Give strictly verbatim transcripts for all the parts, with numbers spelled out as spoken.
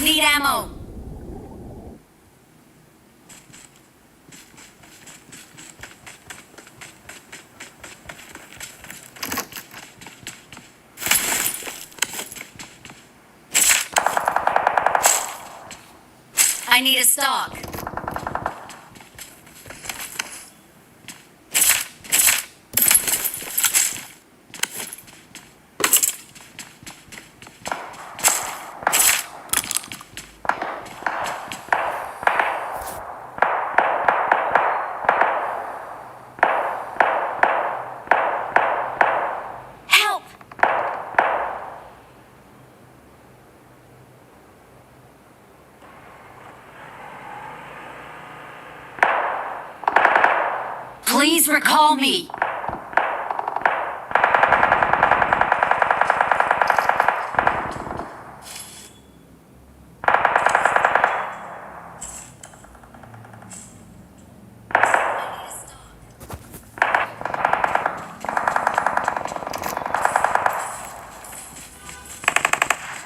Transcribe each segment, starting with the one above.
Need ammo. I need a stock. Help! Please recall me.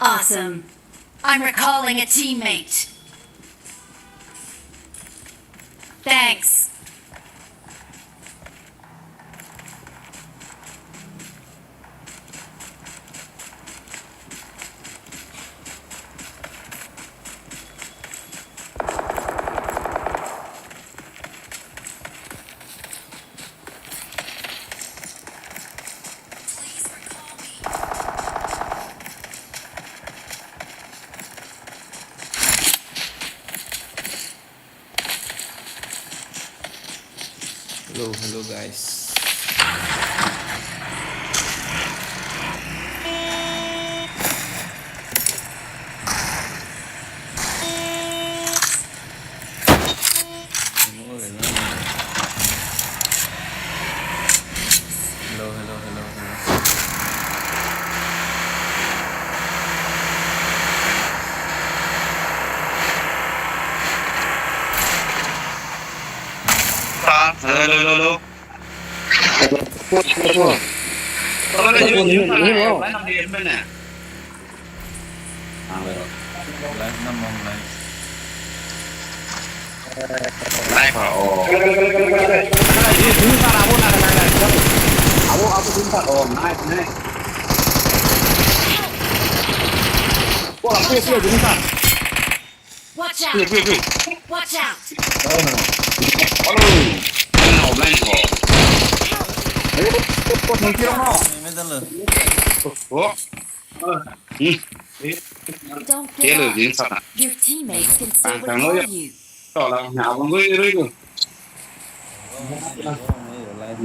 Awesome. I'm recalling a teammate. Thanks. Hello, hello guys. Hello, hello, hello, hello. Hello, hello, hello, hello. Hello, hello, hello. Live na mong live. Live, oh. Abo, abo, nice, nice. Wah, clear, clear. Watch out! Clear, clear, clear. Watch out! Hello. Hello, blind, oh. Help! Hello, hello, hello. Oh. Hmm. Don't get up. Your teammates can still recall you. Tolong, nah, abang gue, gue, gue.